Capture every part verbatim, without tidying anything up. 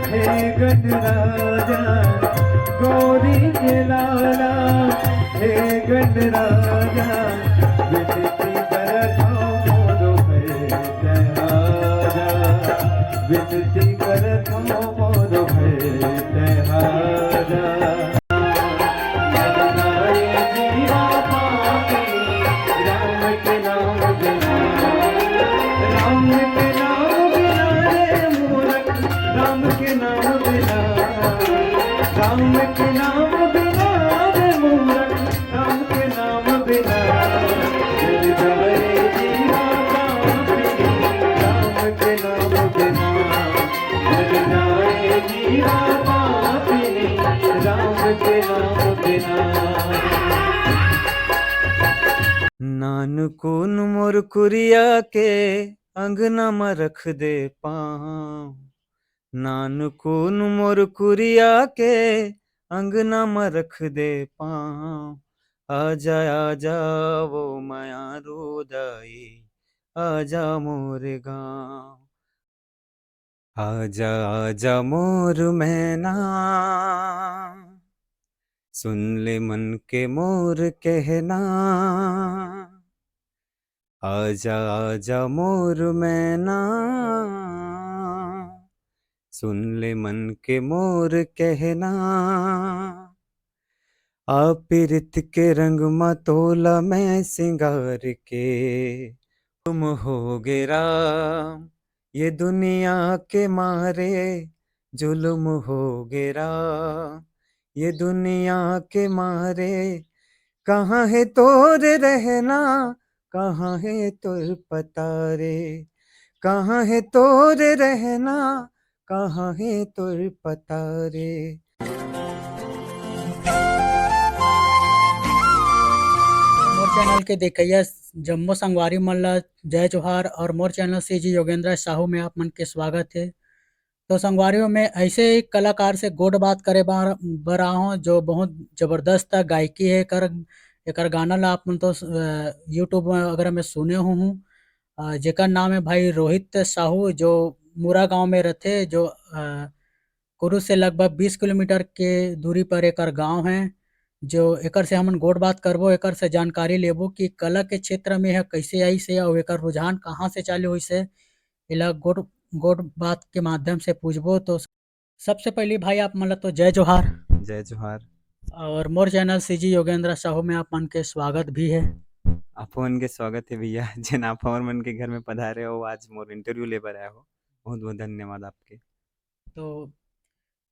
हे गणराजा, गौरी के लाला, हे गणराजा, विनती करत हौं मोर भय तैं आजा, विनती करत हौं मोर भय तैं आजा। राम के नाम बिना, राम के नाम बिना रे मूरख, राम के नाम बिना, राम के नाम बिना रे मूरख, राम के नाम बिना। जल जाए जीवा पापिनी, राम के नाम बिना। जल जाए जीवा पापिनी, राम के नाम बिना। नानकुन मोर कुरिया के अंगना म रख दे पाँव, नानकुन मोर कुरिया के अंगना म रख दे पाँव। आजा आजा वो मयारू दाई, आजा मोर गाँव। आजा आजा मोर मैना, सुन ले मन के मोर कहना। आजा आजा मोर मैना, सुन ले मन के मोर कहना। आ पीरित के रंग म तोला मैं सिंगार के, जुलुम हो गे राम, ये दुनिया के मारे, जुलुम हो गे राम, ये दुनिया के मारे। कहाँ हे तोर रहना, कहाँ हे तोर पता रे, कहाँ हे तोर रहना, कहाँ हे तोर पता रे। मोर चैनल के देखइया जम्मो संगवारी मन ला जय जोहार और मोर चैनल सीजी योगेंद्र साहू में आप मन के स्वागत हे। तो संगवारी हो, मैं ऐसे ही कलाकार से गोठ बात करे बर, बर आए हौं, जो बहुत जबरदस्त गायकी हे एकर, एकर गाना ला आप मन तो, अ, YouTube वगैरह में सुने हो हूँ। अ, जेकर नाम हे भाई रोहित साहू, जो मुरा गांव में रथे, जो, अ, कुरू से लगभग बीस किलोमीटर के दूरी पर एकर गांव हे। जो एकर से हमन गोठ बात करबो, एकर से जानकारी लेबो कि कला के क्षेत्र में यह कैसे आइस हे और एकर रुझान कहाँ से चालू होइस हे, एला गोठ, गोठ बात के माध्यम से पूछबो। तो सबसे पहली भाई आप मन ला तो जय जोहार। जय जोहार। और मोर चैनल सीजी योगेंद्र साहू में आप मन के स्वागत भी हे। आप मन के स्वागत हे भैया, जेन आप हमर मन के घर में पधारे हो, आज मोर इंटरव्यू ले बर आए हो, बहुत बहुत धन्यवाद आपके। तो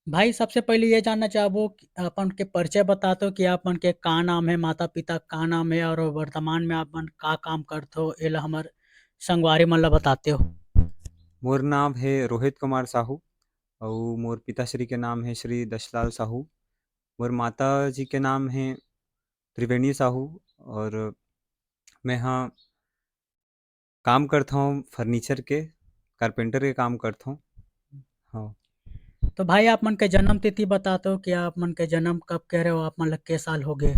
भाई, सबसे पहले ये जानना चाहबो कि अपन के परिचय बतातो कि आप मन के का नाम हे, माता पिता का नाम हे और वर्तमान में आप मन का काम करथो, एला हमर संगवारी मन ला बताते हो। मोर नाम हे रोहित कुमार साहू, अउ मोर पिताश्री के नाम हे श्री दशलाल साहू। मोर माता जी के नाम हे त्रिवेणी साहू, और मैं हा काम करथौं फर्नीचर के, कारपेंटर के काम करथौं। हाँ। तो भाई, आप मन के जन्म तिथि बतातो कि आप मन के जन्म कब के हरे, आप मन ला के साल हो गे?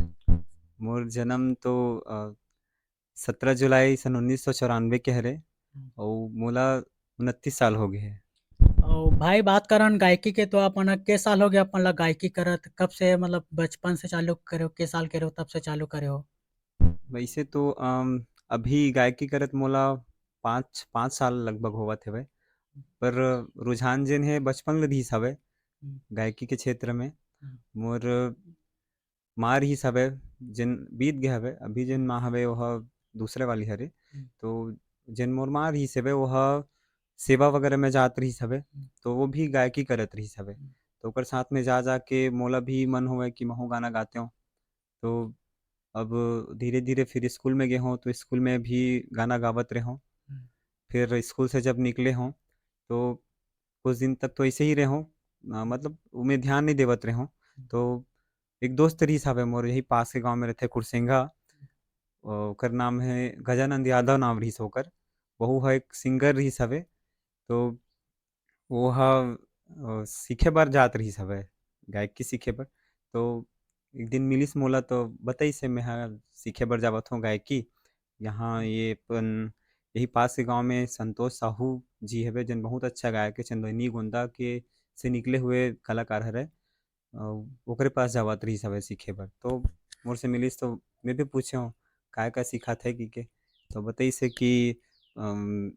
मोर जन्म तो, अ, सत्रह जुलाई सन उन्नीस सौ चौरानवे के हरे, हम्म। अउ मोला उनतीस साल हो गे हे। अउ भाई, बात करन गायकी के, तो आप मन के साल हो गे, आप मन ला गायकी करत? कब से, मतलब बचपन से चालू करे हो, के साल के रहे हो, तब से चालू करे हो? वैसे तो, अम, अभी गायकी करत मोला पाँच, पाँच साल लगभग होवत हवय, पर रुझान जेन हे बचपन ले रिहिस हवय हम्म। गायकी के क्षेत्र में। हम्म। मोर माँ रिहिस हवय, जेन बीत गे हवय, अभी जेन माँ हवय ओह दूसरे वाली हरे। हम्म। तो जेन मोर माँ रिहिस हवय ओह सेवा वगैरह में जात रिहिस हवय, हम्म। तो वो भी गायकी करत रिहिस हवय। हम्म। तो ओकर साथ में जा जा के मोला भी मन होवय कि महूँ गाना गातेंव। तो अब धीरे-धीरे फिर स्कूल में गे हों, तो स्कूल में भी गाना गावत रहे हों। हम्म। फिर स्कूल से जब निकले हों, तो कुछ दिन तक तो ऐसे ही रहे हों, अ, मतलब उमे ध्यान नहीं देवत रहे हों। हम्म। तो एक दोस्त रिहिस हवे मोर, यही पास के गाँव में रहथे, कुरसेंगा। अ, ओकर नाम हे गजानंद यादव, नाम रिहिस ओकर। वहू ह एक सिंगर रिहिस हवे। तो वो ह, अ, सीखे बर जात रिहिस हवय, गायकी सीखे बर। तो एक दिन मिलिस मोला, तो बताइस हे, "मैं ह सीखे बर जावत हौं गायकी। यहाँ ये अपन, यही पास के गाँव में संतोष साहू जी हवे, जेन बहुत अच्छा गायक हे, चंदैनी गोंदा के से निकले हुए कलाकार हरे, अ, ओकरे पास जावत रहिस हवे सीखे बर। तो मोर से मिलिस तो मैं भी पूछे हूँ, "काय का सिखात है?" कि के। तो बताइस हे कि, अम,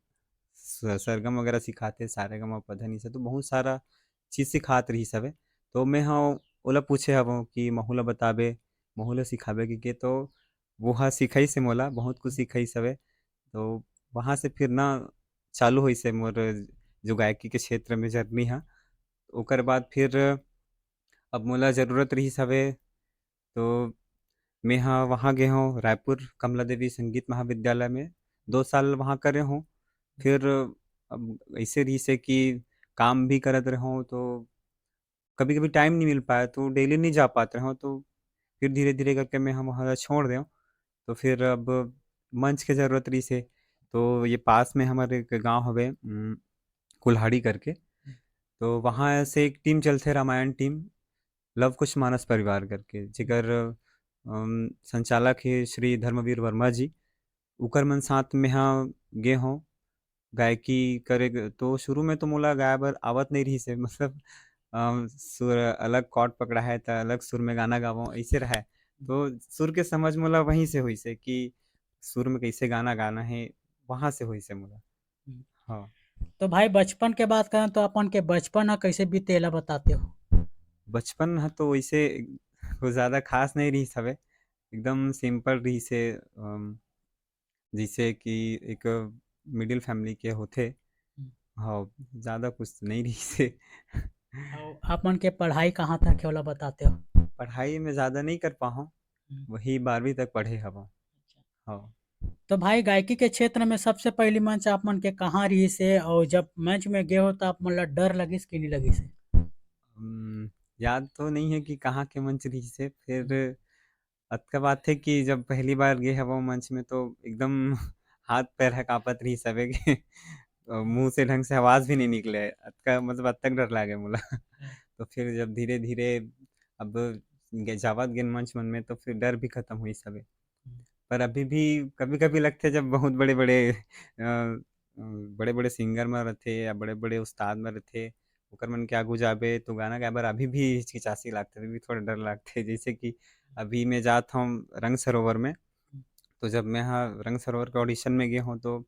स-, सरगम वगैरह सिखात हे, सारेगामा पधनी से, तो बहुत सारा चीज सिखात रहिस हवे। तो मैं ह ओला पूछे हवं कि महू ला बताबे, महू ला सिखाबे कि के, तो वो ह सिखाइस हे मोला, बहुत कुछ सिखाइस हवे। तो वहाँ से फिर ना चालू होइस हे मोर जो गायकी के क्षेत्र में journey ह। ओकर बाद फिर अब मोला जरूरत रहिस हवे, तो मैं ह वहाँ गे हौं, रायपुर कमला देवी संगीत महाविद्यालय में दो साल वहाँ करे हौं। फिर अब ऐसे रहिस हे कि काम भी करत रहौं, तो कभी-कभी time नहीं मिल पाया, तो daily नहीं जा पात रहौं, तो फिर धीरे-धीरे करके मैं ह वहाँ ला छोड़ देंव। तो फिर अब मंच के जरूरत रहिस हे, तो ये पास में हमर एक गाँव हवे, उम, कुल्हाड़ी करके, तो वहाँ से एक team चलथे, रामायण team, लव कुश मानस परिवार करके, जेकर, अम, संचालक हे श्री धर्मवीर वर्मा जी। उकर मन साथ में ह गे हौं, गायकी करे ग-, तो शुरू में तो मोला गाए बर आवत नहीं रहिस हे, मतलब, अम, सुर अलग chord पकड़ा है, त अलग सुर में गाना गावंव, ऐसे रहे। तो सुर के समझ मोला वहीं से होइस हे कि सुर में कैसे गाना गाना है, वहाँ से होइस हे मोला। हम्म। हाँ। तो भाई, बचपन के बात करें तो अपन के बचपन ह कैसे बीते, एला बताते हो? बचपन ह तो वैसे कुछ ज्यादा खास नहीं रहिस हवे, एकदम simple रहिस हे, अम, जैसे कि एक middle family के होथे। हम्म। हाँ, ज्यादा कुछ नहीं रहिस हे। अउ आप मन के पढ़ाई कहाँ तक हे, ओला बताते हो? पढ़ाई में ज्यादा नहीं कर पाहौं, हम्म। वही बारहवीं तक पढ़े हवं। अच्छा। हाँ। तो भाई, गायकी के क्षेत्र में सबसे पहली मंच आप मन के कहाँ रहिस हे, और जब मंच में गे हो तो आप मन ला डर लगिस कि नहीं लगिस हे? हम्म, याद तो नहीं है कि कहाँ के मंच रहिस हे, फिर अतका बात है कि जब पहली बार गे हवं मंच में तो एकदम हाथ पैर ह कांपत रहिस सबे के। अ, मुंह से ढंग से आवाज भी नहीं निकले, अतका, मतलब, अतक डर लागे मोला। तो फिर जब धीरे-धीरे अब गे-, जावत गेन मंच मन में तो फिर डर भी खत्म होइस हवे। पर अभी भी कभी-कभी लगथे जब बहुत बड़े-बड़े, अ, अ, बड़े-बड़े singer मन रथे या बड़े-बड़े उस्ताद मन रथे, ओकर मन के आगू जाबे तो गाना गाए बर अभी भी हिचकिचासी लागथे, अभी भी थोड़ा डर लागथे। जैसे कि अभी मैं जात हौं रंग सरोवर में, तो जब मैं ह रंग सरोवर के audition में गे हौं तो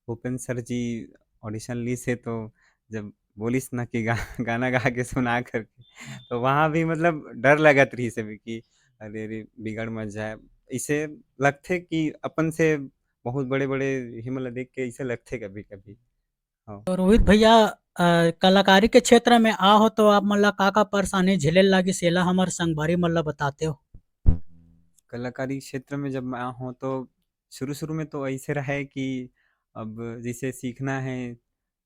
भूपेंद्र सर जी audition लिस हे, तो जब बोलिस ना कि गा-, गाना गा के सुना करके, हाँ। तो वहाँ भी, मतलब, डर लगत रहिस हे कि अरे, अरे, बिगड़ मत जाए। इसे लगथे कि अपन से बहुत बड़े-बड़े हिम ला देख के इसे लगथे कभी-कभी। हाँ। तो रोहित भैया, अ, कलाकारी के क्षेत्र में आ हो तो आप मन ला का-का परेशानी झेले लागिस, एला हमर संगवारी मन ला बताते हो? कलाकारी क्षेत्र में जब मैं आ हूँ तो शुरू-शुरू में तो ऐसे रहे कि अब जैसे सीखना है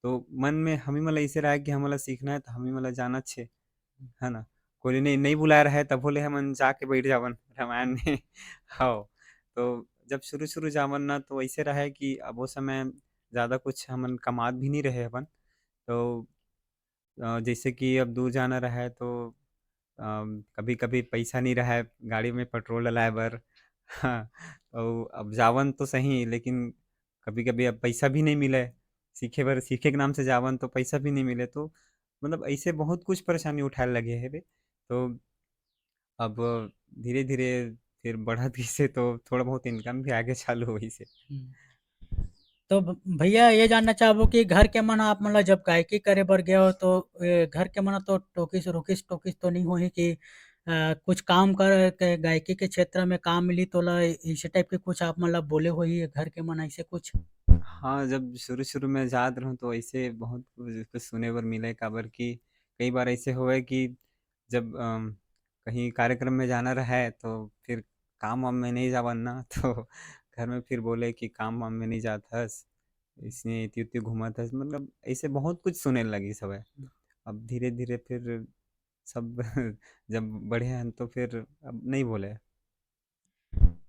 तो मन में हमी मन ला ऐसे रहे कि हमन ला सीखना है तो हमी मन ला जाना छे, है ना? कोई नहीं, नहीं बुलाए रहे तभो ले हमन जाके बैठ जावन रामायण में। हाँ, तो जब शुरू-शुरू जावन ना तो ऐसे रहे कि अब वो समय ज्यादा कुछ हमन कमात भी नहीं रहे हवन। तो, अ, जैसे कि अब दूर जाना रहे तो, अम, कभी-कभी पैसा नहीं रहे गाड़ी में पेट्रोल डलाए बर। हाँ, अउ अब जावन तो सही, लेकिन कभी-कभी अब पैसा भी नहीं मिले, सीखे बर, सीखे के नाम से जावन तो पैसा भी नहीं मिले, तो मतलब ऐसे बहुत कुछ परेशानी उठाए लगे हे बे। तो अब धीरे-धीरे फिर बढ़त गइसे तो थोड़ा बहुत income भी आगे चालू होइसे। हम्म। तो भ-, भैया ये जानना चाहबो कि घर के मन आप मन ला जब गायकी करे बर गए हो तो, ए, घर के मन तो टोकिस, रोकिस टोकिस तो नहीं होही कि, अ, कुछ काम कर के गायकी के क्षेत्र में काम मिली तोला, इसे type के कुछ आप मन ला बोले होही घर के मन ऐसे कुछ? हाँ, जब शुरू-शुरू में जात रहूँ तो ऐसे बहुत कुछ, कुछ सुने बर मिले, काबर कि कई बार ऐसे होवे कि जब, अम, कहीं कार्यक्रम में जाना रहे तो फिर काम वाम में नहीं जावन ना, तो घर में फिर बोले कि काम वाम में नहीं जात हस, इसने इति उति घूमत हस, मतलब ऐसे बहुत कुछ सुने लगिस हवय। हम्म। अब धीरे-धीरे फिर सब जब बढ़े हन तो फिर अब नहीं बोले।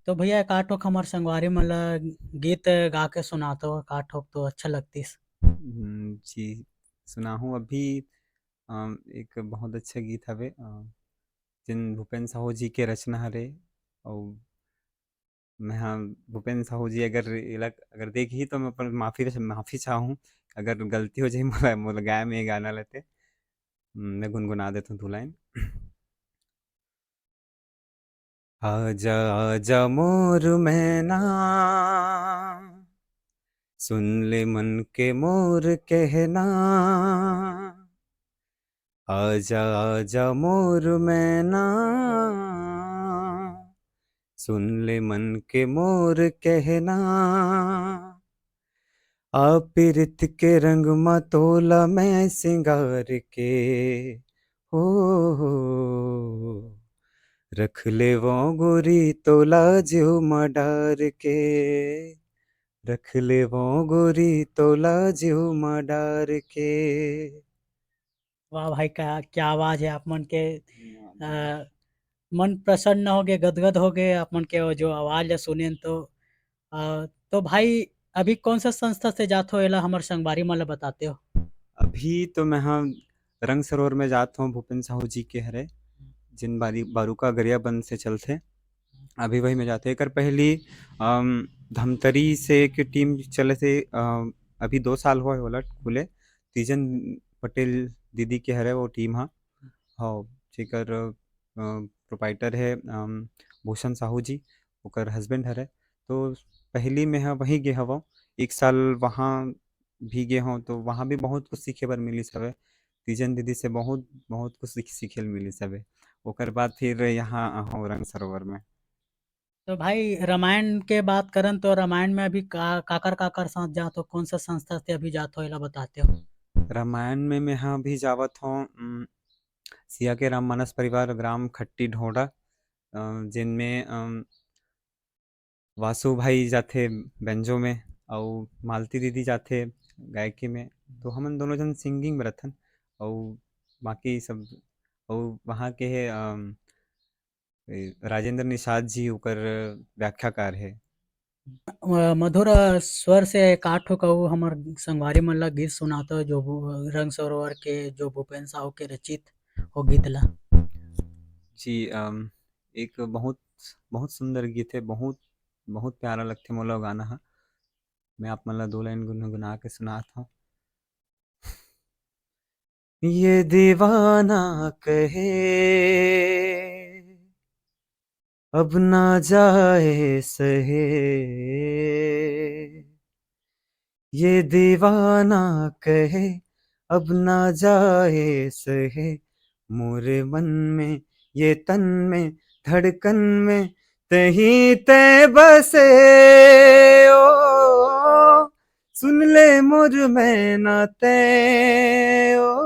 तो भैया, एकाध ठोक हमर संगवारी मन ल गीत गा के सुना तो, एकाध ठोक तो अच्छा लगतिस। हम्म, जी, सुनाहूँ अभी, अम, एक बहुत अच्छा गीत हवे, अ, जेन भूपेन साहू जी के रचना हरे, अउ मैं ह भूपेन साहू जी अगर एला, अगर देखही तो मैं अपन माफी, माफी चाहूँ, अगर गलती हो जाही मोला, मोला गाए में ये गाना ल ते। मैं गुनगुना देता हूँ दो लाइन। आजा आजा मोर मैना, सुन ले मन के मोर कहना। आजा आजा मोर मैना, सुन ले मन के मोर कहना। आ पीरत के रंग म तोला मैं सिंगार के, हो, रख ले वो गोरी तोला जीव म डार के, रख ले वो गोरी तोला जीव म डार के। वाह भाई, का क्या आवाज है आप मन के। अ, मन प्रसन्न हो गए, गदगद हो गए आप मन के वो जो आवाज ला सुनेन तो। अ, तो भाई, अभी कौन सा संस्था से जात हो, एला हमर संगवारी मन ला बताते हो? अभी तो मैं हा रंग सरोवर में जात हूँ, भूपेन साहू जी के हरे, जिन बारी-, बारूका गरियाबंद से चलथे, अभी वही में जाते। एकर पहली, अम, धमतरी से एक टीम चले थे, अ, अभी दो साल हुआ है ओला खुले, तीजन पटेल दीदी के हरे वो टीम हा। हाँ, जेकर, अ, प्रोप्राइटर है, अम, भूषण साहू जी, ओकर हस्बैंड हरे। तो पहली में ह वहीं गे हवं, एक साल वहाँ भी गे हों, तो वहाँ भी बहुत कुछ सीखे बर मिलिस हवे। तीजन दीदी से बहुत, बहुत कुछ सीख-, सीखे ल मिलिस हवे। ओकर बाद फिर यहाँ आहूँ रंग सरोवर में। तो भाई, रामायण के बात करन तो रामायण में अभी का, काकर, काकर साथ जात हो, कौन सा संस्था से अभी जात हो, एला बताते हो? रामायण में मैं हा अभी जावत हों, उम, सिया के राम मानस परिवार, ग्राम खट्टी ढोंडा, अ, जिनमें, अम, वासु भाई जाथे बेंजो में, अउ मालती दीदी जाथे गायकी में। तो हमन दोनों जन सिंगिंग में रथन, अउ बाकी सब, अउ वहाँ के हे, अम, ए, राजेंद्र निषाद जी, ओकर व्याख्याकार हे। अ, मधुर स्वर से एक आठ ठो कहू हमर संगवारी मन ला गीत सुनात हो, जो भू-, रंग सरोवर के, जो भूपेन साहू के रचित हो गीत ला। जी, अम, एक बहुत, बहुत सुंदर गीत है, बहुत, बहुत प्यारा लगथे मोला वो गाना हा। मैं आप मन ला दो लाइन गुनगुना के सुनात हूँ। ये दीवाना कहे, अब ना जाए सहे। ये दीवाना कहे, अब ना जाए सहे। मोरे मन में, ये तन में, धड़कन में, तहीं तै बसे ओ। सुन ले मोर मैना तै ओ,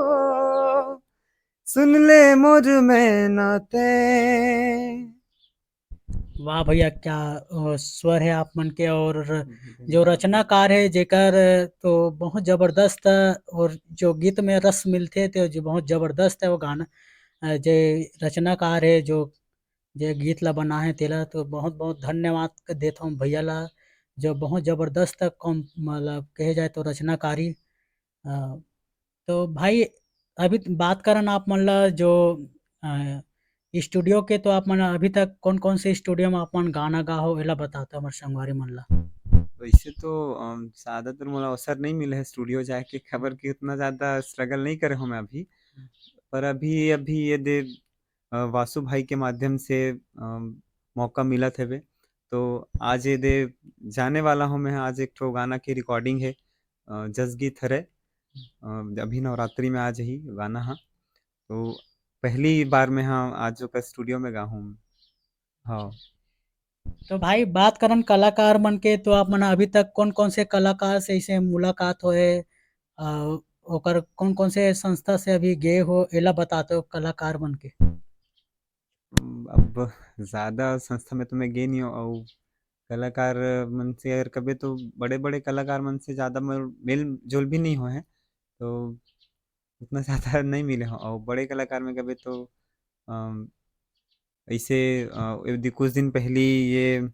सुन ले मोर मैना तै। वाह भैया, क्या, अ, स्वर है आप मन के, और जो रचनाकार है जेकर, तो बहुत जबरदस्त, और जो गीत में रस मिलथे, तो जो बहुत जबरदस्त है वो गाना, अ, जे रचनाकार है, जो, जे गीत ला बना है, तेला तो बहुत, बहुत धन्यवाद देत हूँ भैया ला, जो बहुत जबरदस्त कम, मतलब कहे जाए तो रचनाकारी। अ, तो भाई, अभी त-, बात करन आप मन ला जो, अ, स्टूडियो के, तो आप मन अभी तक कौन-कौन से स्टूडियो में आप मन गाना गा हो, एला बताता हमर संगवारी मन ला। वैसे तो, अम, ज्यादातर मोला अवसर नहीं मिले है स्टूडियो जाए के, खबर की उतना ज्यादा स्ट्रगल नहीं करे हूँ मैं अभी। हम्म। पर अभी, अभी ये दे, अ, वासु भाई के माध्यम से, अम, मौका मिलत हवे। तो आज ये दे जाने वाला हूँ मैं, आज एक ठो गाना की रिकॉर्डिंग है, अ, जस गीत हरे। अ, अभी नवरात्रि में आज ही गाना हा। तो पहली बार मैं हा आज ओकर स्टूडियो में गा हूँ। हाँ। तो भाई, बात करन कलाकार मन के, तो आप मन अभी तक कौन-कौन से कलाकार से इसे मुलाकात होए, अ, ओकर कौन-कौन से संस्था से अभी गए हो, एला बताते हो कलाकार मन के? उम, अब ज्यादा संस्था में तो मैं गे नहीं हूँ, अउ कलाकार मन से अगर कबे तो बड़े-बड़े कलाकार मन से ज्यादा मोर मेल-जोल भी नहीं होए है, तो उतना ज्यादा नहीं मिले हूँ। अउ बड़े कलाकार में कबे तो, अम, ऐसे, अ, ए दि-, कुछ दिन पहली ये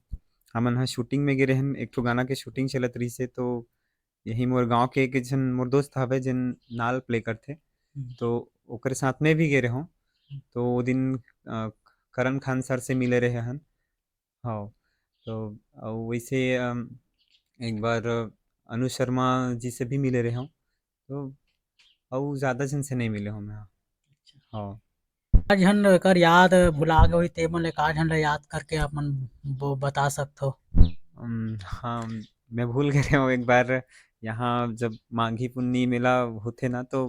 हमन ह शूटिंग में गे रहन, एक ठो गाना के शूटिंग चलत रहिस हे, तो यही मोर गाँव के एक झन मोर दोस्त हवे, जेन नाल प्ले करथे, हम्म। तो ओकरे साथ में भी गे रहूँ। हम्म। तो वो दिन, अ, करण खान सर से मिले रहे हन। हाँ, तो अउ वैसे, अम, एक बार अनु शर्मा जी से भी मिले रहे हूँ। तो अउ ज्यादा झन से नहीं मिले हूँ मैं। हाँ। का झन एकर याद भुला गे होही, ते मन ले का झन ला याद करके आप मन वो बता सकथो? अम, हाँ, मैं भूल गे रहेंव एक बार, यहाँ जब माघी पुन्नी मेला होथे ना, तो,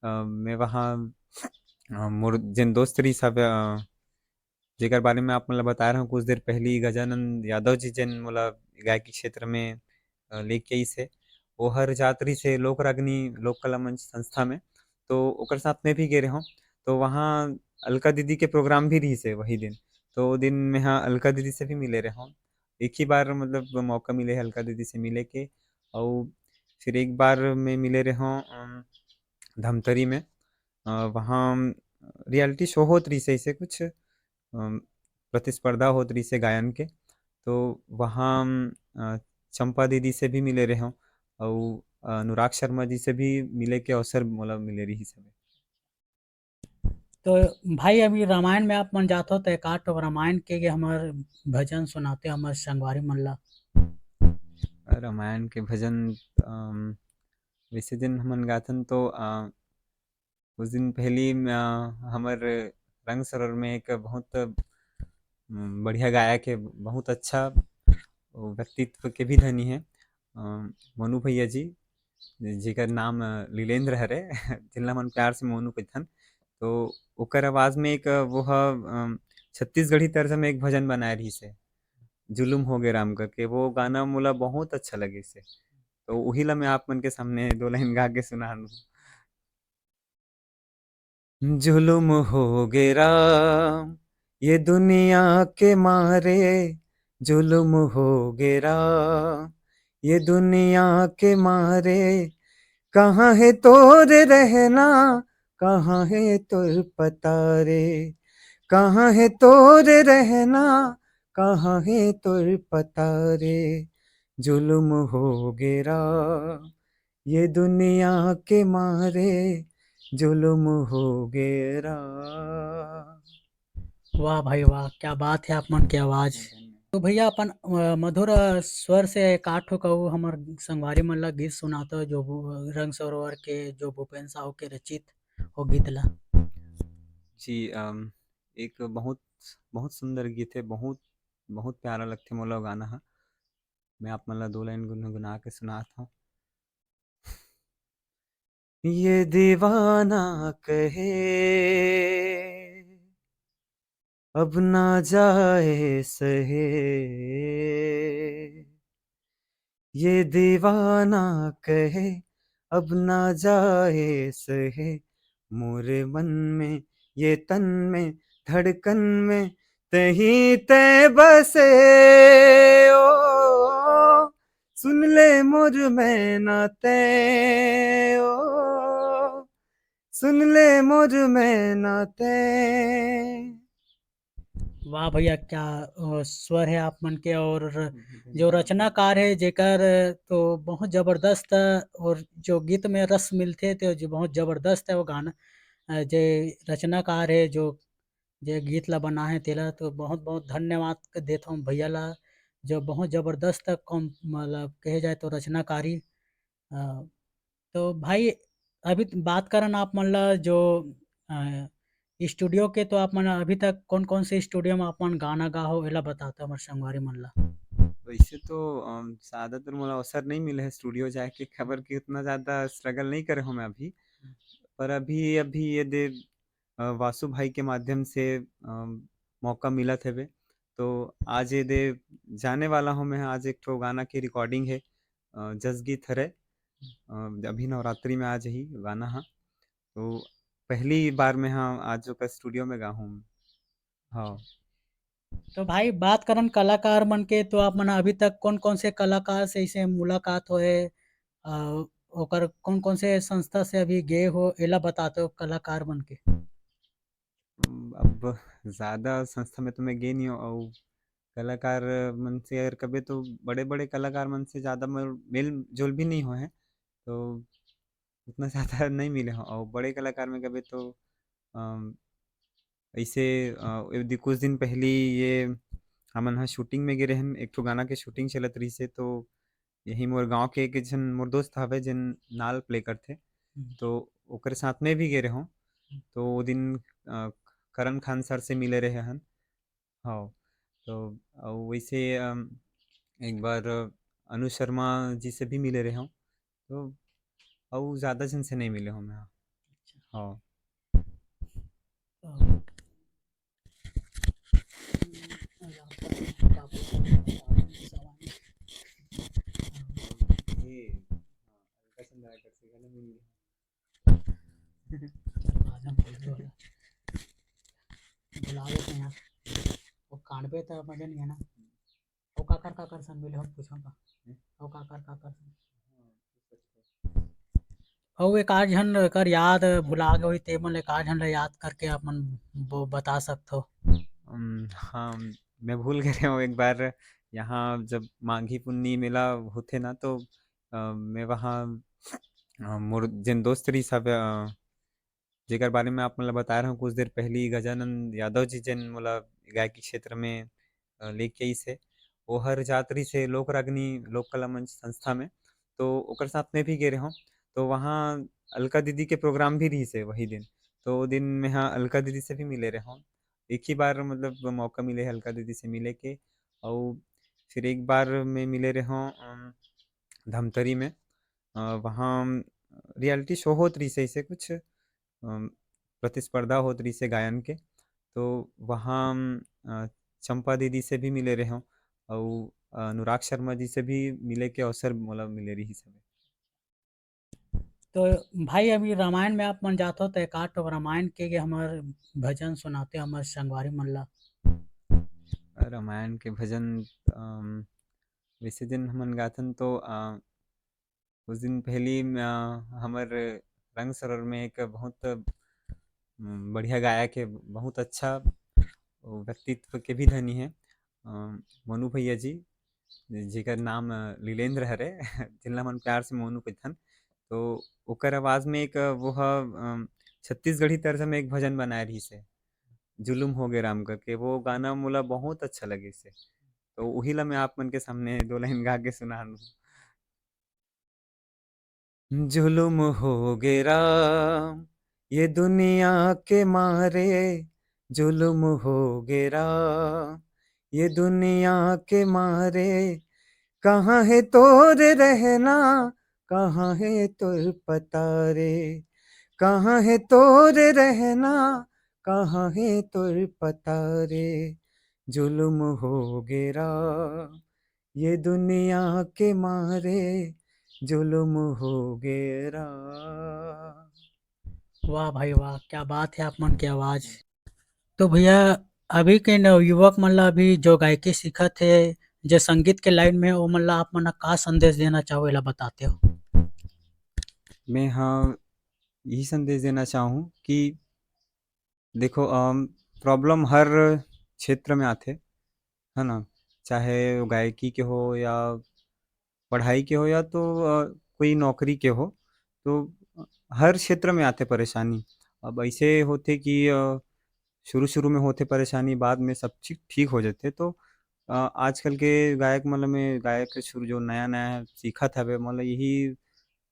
अ, मैं वहाँ, अ, मोर जेन दोस्त रहिस हवे, अ, जेकर बारे में आप मन ला बताए रहेंव कुछ देर पहली, गजानंद यादव जी जेन मोला गायकी क्षेत्र में, अ, लेके आइस हे, ओहर जात रहिस हे लोक रागनी लोक कला मंच संस्था में, तो ओकर साथ में भी गे रहेंव। तो वहाँ अलका दीदी के प्रोग्राम भी रहिस हे वही दिन, तो वो दिन मैं हा अलका दीदी से भी मिले रहेंव। एक ही बार मतलब मौका मिले हे अलका दीदी से मिले के, अउ फिर एक बार मैं मिले रहेंव, अम, धमतरी में। अ, वहाँ रियलिटी शो होत रहिस हे, ऐसे कुछ, अम, प्रतिस्पर्धा होत रहिस हे गायन के, तो वहाँ, अ, चंपा दीदी से भी मिले रहेंव, अउ अनुराग शर्मा जी से भी मिले के अवसर मोला मिले रहिस हवे। तो भाई, अभी रामायण में आप मन जाथो, तो एक आध ठो रामायण के, के हमर भजन सुनाते, हमर संगवारी मन ला। रामायण के भजन, अम, वैसे दिन हमन गाथन, तो, अ, कुछ दिन पहली म-, हमर रंग सरोवर में एक बहुत, उम, बढ़िया गायक हे, बहुत अच्छा व्यक्तित्व के भी धनी हे, अ, मोनू भैया जी, जेकर नाम, अ, लीलेंद्र हरे, जिनला हमन प्यार से मोनू कहिथन। तो ओकर आवाज में एक, अ, वो ह, अ, छत्तीसगढ़ी तर्ज में एक भजन बनाए रहिस हे, जुलुम हो गे राम करके। वो गाना मोला बहुत अच्छा लगिस हे, तो उही ला मैं आप मन के सामने दो लाइन गा के सुना दूँ। जुलुम हो गे राम ये दुनिया के मारे, जुलुम हो गे राम ये दुनिया के मारे। कहाँ हे तोर रहना, कहाँ हे तोर पता रे, कहाँ हे तोर रहना, कहाँ हे तोर पता रे। जुलुम हो गे राम ये दुनिया के मारे, जुलुम हो गे राम। वाह भाई वाह, क्या बात है आप मन के आवाज। तो भैया अपन, अ, मधुर, अ, स्वर से एक आठ ठो कहू हमर संगवारी मन ला गीत सुनातो जो भू-, रंग सरोवर के जो भूपेन साहू के रचित हो गीत ला। जी, अम, एक बहुत, बहुत सुंदर गीत है, बहुत, बहुत प्यारा लगथे मोला वो गाना हा। मैं आप मन ला दो लाइन गुनगुना के सुनात हूँ। ये दीवाना कहे अब ना जाए सहे, ये दीवाना कहे अब ना जाए सहे, मोरे मन में ये तन में धड़कन में तही तै बसे ओ। सुन ले मोर मैना तै ओ, सुन ले मोर मैना तै। वाह भैया, क्या, अ, स्वर है आप मन के, और जो रचनाकार है जेकर, तो बहुत जबरदस्त, और जो गीत में रस मिलथे तो जो बहुत जबरदस्त है वो गाना, अ, जे रचनाकार है जो, जे गीत ला बना है तेला तो बहुत बहुत धन्यवाद देथों भैया ला, जो बहुत जबरदस्त कम, मतलब कहे जाए तो रचनाकारी। अ, तो भाई, अभी त-, बात करन आप मन ला जो, अ, स्टूडियो के, तो आप मन अभी तक कौन-कौन से स्टूडियो में आप मन गाना गा हो, एला बताता हमर संगवारी मन ला। वैसे तो, अम, ज्यादातर मोला अवसर नहीं मिले है स्टूडियो जाए के, खबर की उतना ज्यादा स्ट्रगल नहीं करे हूँ मैं अभी। पर अभी, अभी ये दे, अ, वासु भाई के माध्यम से, अ, मौका मिलत हवे। तो आज ये दे जाने वाला हूँ मैं, आज एक ठो गाना की रिकॉर्डिंग है, अ, जसगीत हरे, अ, अभी नवरात्रि में आ जही गाना हा। तो पहली बार मैं हा आज ओकर स्टूडियो में गा हूँ। हाँ। तो भाई, बात करन कलाकार मन के, तो आप मन अभी तक कौन-कौन से कलाकार से इसे मुलाकात होए, अ, ओकर कौन-कौन से संस्था से अभी गए हो, एला बताते हो कलाकार मन के? अब ज्यादा संस्था में तो मैं गे नहीं हूँ, अउ कलाकार मन से अगर कबे तो बड़े-बड़े कलाकार मन से ज्यादा मोर मेल-जोल भी नहीं होए है, तो उतना ज्यादा नहीं मिले हूँ। अउ बड़े कलाकार में कबे तो, अम, ऐसे, अ, ये दि-, कुछ दिन पहली ये हमन ह शूटिंग में गे रहन, एक ठो गाना के शूटिंग चलत रहिस हे, तो यही मोर गांव के एक झन मोर दोस्त हवे, जेन नाल प्ले करथे, हम्म। तो ओकरे साथ में भी गे रहूं। तो वो दिन, अ, करण खान सर से मिले रहे हन। हाँ, तो अउ वैसे, अम, एक बार अनु शर्मा जी से भी मिले रहे हूँ, तो अउ ज़्यादा झन से नहीं मिले हूँ मैं। हाँ। अच्छा। हाँ। तो ये, हाँ, हल्का सा अंदर आकर से गाना भी मिले। चल, राजा बोल दो। बुला लेते हैं यार। वो कानबे तो मजा नहीं है ना। वो काकर, काकर सन मिले हो, पूछो का। हम्म। वो काकर, काकर सन। हाँ, तो सच बात। अउ एक आध झन एकर याद भुला गे होही, ते मन ल एक आध झन ल याद करके आप मन वो बता सकथो। अम, हाँ, मैं भूल गे रहेंव, एक बार यहाँ जब माघी पुन्नी मेला होथे ना, तो, अ, मैं वहाँ, अ, मोर जेन दोस्त रहिस हवे, अ, जेकर बारे में आप मन ल बताए रहूँ कुछ देर पहिली, गजानंद यादव जी जेन मोला गायकी क्षेत्र में, अ, लेके आइस हे, ओहर जात रहिस हे लोक रागनी लोक कला मंच संस्था में, तो ओकर साथ में भी गे रहूँ। तो वहाँ अलका दीदी के प्रोग्राम भी रहिस हे वही दिन, तो वो दिन मैं हा अलका दीदी से भी मिले रहूँ। एक ही बार मतलब मौका मिले हे अलका दीदी से मिले के, अउ फिर एक बार मैं मिले रहूँ, अम, धमतरी में। अ, वहाँ रियलिटी शो होत रहिस हे ऐसे कुछ, अम, प्रतिस्पर्धा होत रहिस हे गायन के, तो वहाँ, अ, चंपा दीदी से भी मिले रहेंव, अउ अनुराग शर्मा जी से भी मिले के अवसर मोला मिले रहिस हवे। तो भाई, अभी रामायण में आप मन जाथो, तो एक आध ठो रामायण के, के हमर भजन सुनाते, हमर संगवारी मन ला। रामायण के भजन, अम, वैसे दिन हमन गाथन, तो, अ, कुछ दिन पहली म-, हमर रंग सरोवर में एक बहुत, उम, बढ़िया गायक हे, बहुत अच्छा व्यक्तित्व के भी धनी हे, अ, मोनू भैया जी, जेकर नाम, अ, लीलेंद्र हरे, जिनला हमन प्यार से मोनू कहिथन। तो ओकर आवाज में एक, अ, वो ह, अ, छत्तीसगढ़ी तर्ज में एक भजन बनाए रहिस हे, जुलुम हो गे राम करके। वो गाना मोला बहुत अच्छा लगिस हे। तो उही ला मैं आप मन के सामने दो लाइन गा के सुना दूँ। जुलुम हो गे राम, ये दुनिया के मारे, जुलुम हो गे राम, ये दुनिया के मारे। कहाँ हे तोर रहना, कहाँ हे तोर पता रे, कहाँ हे तोर रहना, कहाँ हे तोर पता रे। जुलुम हो गे राम, ये दुनिया के मारे, जुलुम हो गे राम। वाह भाई वाह, क्या बात है आप मन के आवाज। तो भैया, अभी के नवयुवक मन ला, अभी जो गायकी सीखत हे, जो संगीत के लाइन में हे, ओ मन ला आप मन ला का संदेश देना चाहो, एला बताते हो? मैं हा यही संदेश देना चाहूँ कि देखो, अम, प्रॉब्लम हर क्षेत्र में आथे, है ना? चाहे वो गायकी के हो या पढ़ाई के हो या तो, अ, कोई नौकरी के हो, तो हर क्षेत्र में आथे परेशानी। अब ऐसे होथे कि, अ, शुरू-शुरू में होथे परेशानी, बाद में सब चीज ठीक हो जाथे। तो, अ, आजकल के गायक मन ल मैं, गायक शुरू जो नया-नया सीखत हवे, मतलब यही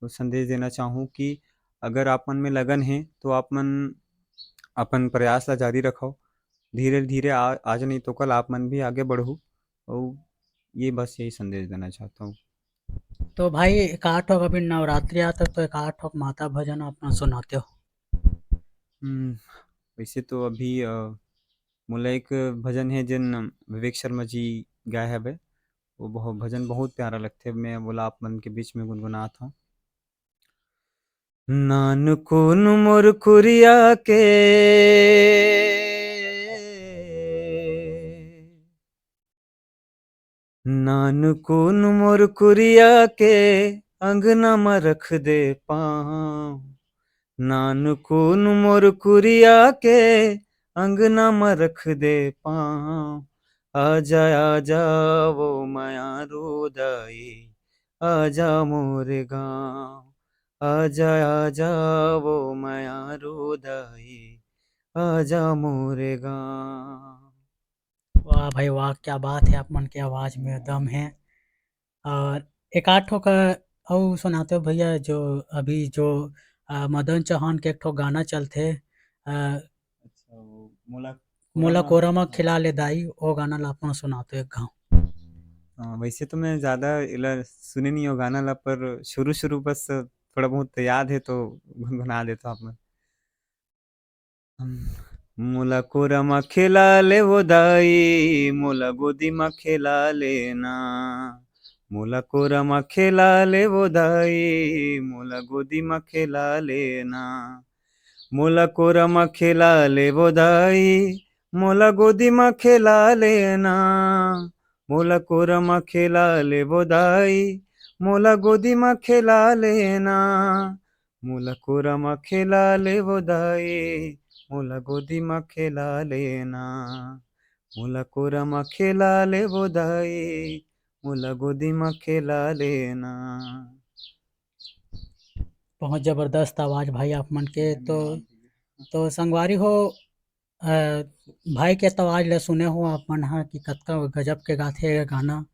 संदेश देना चाहूँ कि अगर आप मन में लगन हे, तो आप मन अपन प्रयास ला जारी रखव। धीरे-धीरे आ-, आज नहीं तो कल आप मन भी आगे बढ़हू। अउ ये बस यही संदेश देना चाहता हूँ। तो भाई, एक आध ठोक अभी नवरात्रि आत हे, तो एक आध ठोक माता भजन आप मन सुनाते हो। हम्म, वैसे तो अभी, अ, मोला एक भजन हे, जेन विवेक शर्मा जी गाए हवे। वो बहु-, भजन बहुत प्यारा लगथे। मैं वोला आप मन के बीच में गुनगुनात हूँ। नानकुन मोर कुरिया के, नानकुन मोर कुरिया के, अंगना म रख दे पाँव। नानकुन मोर कुरिया के, अंगना म रख दे पाँव। आजा, आजा वो मयारू दाई, आजा मोरे गाँव। आजा, आजा वो मयारू दाई, आजा मोरे गाँव। वाह भाई वाह, क्या बात है, आप मन के आवाज में दम है। और एक आध ठो का अउ सुनाते हो भैया, जो अभी जो, अ, मदन चौहान के एक ठो गाना चलथे, अच्छा, वो मोला मोला कोरा म खिला ले दाई, ओ गाना ला अपन सुना तो एक घाव। हाँ, वैसे तो मैं ज्यादा एला सुने नहीं हो गाना ला, पर शुरू शुरू बस थोड़ा बहुत याद है तो गुनगुना देता हूँ आप मन। मोला कोरा म खेला ले वो दाई, मोला गोदी म खेला लेना। मोला कोरा म खेला ले वो दाई, मोला गोदी म खेला लेना। मोला कोरा म खेला ले वो दाई, मोला गोदी म खेला लेना। मोला कोरा म खेला ले वो दाई, मोला गोदी म खेला लेना। मोला कोरा म खेला ले वो दाई, मोला गोदी म खेला लेना। मोला कोरा म खेला ले वो दाई, मोला गोदी म खेला लेना। बहुत जबरदस्त आवाज भाई आप मन के। तो तो संगवारी हो, अ, भाई के तो आवाज ल सुने हो आप मन ह कि कतका गजब के गाथे ये गाना।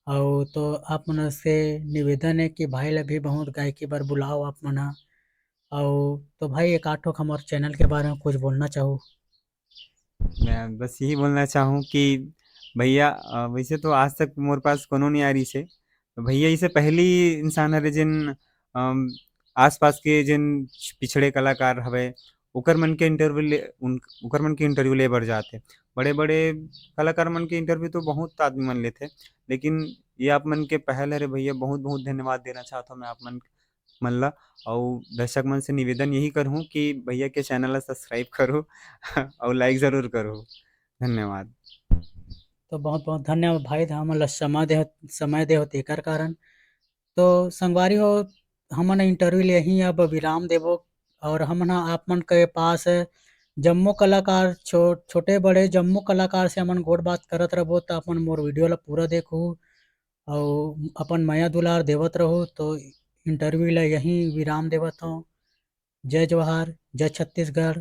अउ तो आप मन से निवेदन है कि भाई ल भी बहुत गायकी बर बुलाओ आप मन ह। अउ तो भाई एक आठ ठोक हमर चैनल के बारे में कुछ बोलना चाहू? मैं बस यही बोलना चाहूँ कि भैया, अ, वैसे तो आज तक मोर पास कोनो नहीं आ रही से, तो भैया इसे पहली इंसान हरे जिन, अम, आसपास के जिन पिछड़े कलाकार हवे, ओकर मन के इंटरव्यू ले, उन, ओकर मन के इंटरव्यू ले बर जाते। बड़े-बड़े कलाकार मन के इंटरव्यू तो बहुत आदमी मन लेथे, लेकिन ये आप मन के पहल हरे भैया, बहुत-बहुत धन्यवाद देना चाहत हूँ मैं आप मन, मन ला। अउ दर्शक मन से निवेदन यही करहूँ कि भैया के चैनल ला सब्सक्राइब करो अउ लाइक जरूर करो। धन्यवाद। तो बहुत-बहुत धन्यवाद भाई, हमन ला समय दे, समय दे हो तेकर कारण। तो संगवारी हो, हमन इंटरव्यू ले ही अब विराम देबो और हमन ह आप मन के पास जम्मो कलाकार, छो-, छोटे बड़े जम्मो कलाकार से हमन गोठ बात करत रहबो, त अपन मोर वीडियो ला पूरा देखहू अउ अपन मया दुलार देवत रहू। तो इंटरव्यू ला यहीं विराम देवत हूँ। जय जोहार, जय छत्तीसगढ़,